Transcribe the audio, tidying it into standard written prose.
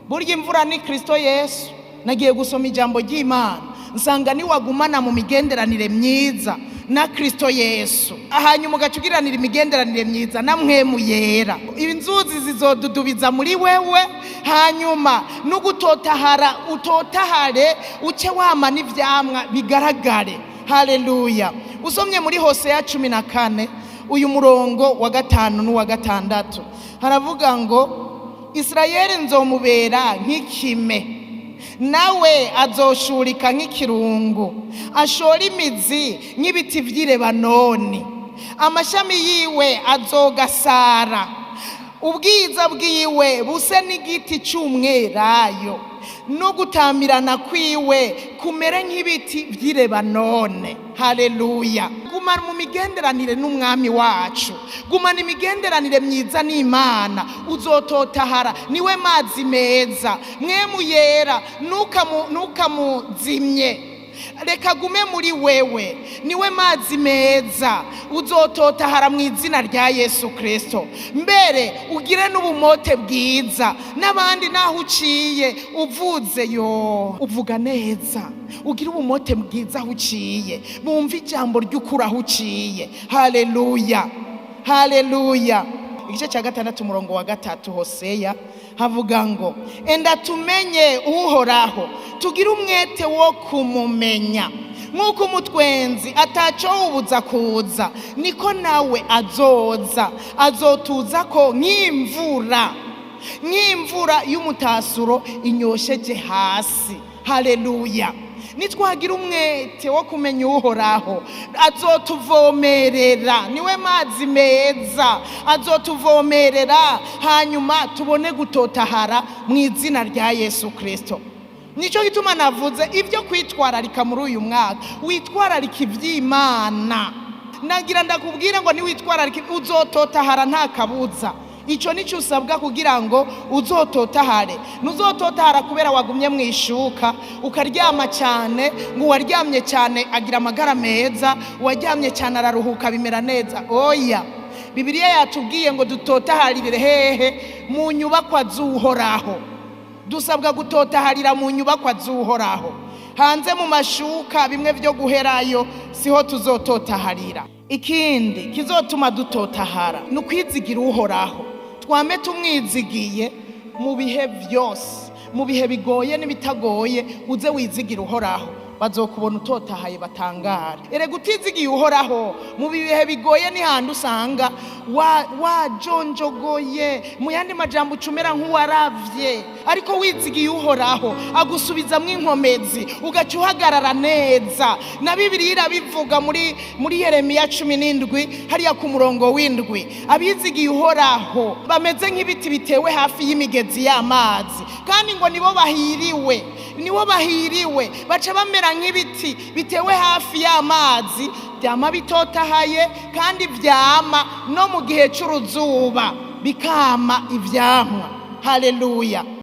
Burya imvura ni Kristo Yesu. Nagiye gusoma ijambo ry'Imana, nsanga niwagumana mu migenderanire myiza na Kristo Yesu, hanyuma ugaca ugiranira imigenderanire myiza na Mpwemu Yera, inzuzi zizodudubiza muri wewe, hanyuma n'ugutotahara utotahare, uce wama n'ivyamwa bigaragare. Haleluya! Usomye muri Hoseya 14, uyu murongo wa 5 n'uwa 6, haravuga ngo: "Isirayeli nzomubera nk'ikime, nawe azoshurika nk'ikirungu, ashora imizi nk'ibiti vy'i Lebanoni, amashami yiwe azogasara, ubwiza bwiwe buse n'igiti c'umwelayo, no gutamirana kwiwe kumere nk'ibiti vy'i Lebanone." Haleluya! Guma mu migenderanire n'Umwami wacu, gumana imigenderanire myiza n'Imana, uzototahara. Niwe mazi meza. Mpwemu Yera ntukamuzimye, reka gume muri wewe, niwe mazi meza. Uzototahara mu izina rya Yesu Kirisito. Mbere ugire n'ubumote bwiza n'abandi, naho uciye uvuze yo uvuga neza, ugire ubumote bwiza aho uciye, bumve ijambo ry'ukuri aho uciye. Haleluya, haleluya! Igice cya 6, umurongo wa 3, Hoseya, havuga ngo: "Enda tumenye Uhoraho, tugire umwete wo kumumenya. Nk'uko umutwenzi ataco wubuza kuza, niko nawe azoza, azotuza ko nk'imvura, nk'imvura y'umutasuro inyosheje hasi." Haleluya! Nitwagira umwete wo kumenya Uhoraho, azotuvomerera. Niwe mazi meza, azotuvomerera, hanyuma tubone gutotahara mu izina rya Yesu Kirisito. Nicyo gituma navuze ibyo kwitwararika muri uyu mwaka. Witwararika iby'Imana. Nagira ndakubwire ngo niwitwararika uzototahara, nta kabuza. Icyo nicyo usabwa kugira ngo uzototahare. Ntuzototahara kubera wagumye mu ishuka ukaryama cyane, ngo uwaryamye cyane agira amagara meza, uwaryamye cyane araruhuka bimera neza. Oya, Bibiliya yatubwiye ngo dutotaharire hehe? Mu nyubakwa z'Uhoraho. Dusabwa gutotaharira mu nyubakwa z'Uhoraho. Hanze mu mashuka, bimwe byo guherayo, siho tuzototaharira. Ikindi kizotuma dutotahara ni ukwizigira Uhoraho. Twame tumwizigiye mu bihe byose, mu bihe bigoye n'ibitagoye, uze wizigira Uhoraho, bazokubona utotahaye batangara. Erega utizigiye Uhoraho mu bihe bigoye n'ihandi usanga wajonjogoye, mu yandi majambo ucumera nk'uwaravye. Ariko wizigiye Uhoraho, agusubizamwo inkomezi, ugaca uhagarara neza. Na Bibiliya irabivuga muri Yeremiya 17, hariya ku murongo w'7: "Abizigiye Uhoraho bameze nk'ibiti bitewe hafi y'imigezi y'amazi." Kandi ngo nibo bahiriwe, nibo bahiriwe. Baca bamera nk'ibiti bitewe hafi y'amazi, byama bitotahaye, kandi vyama no mu gihe c'uruzuba bikama ivyamwa. Haleluya!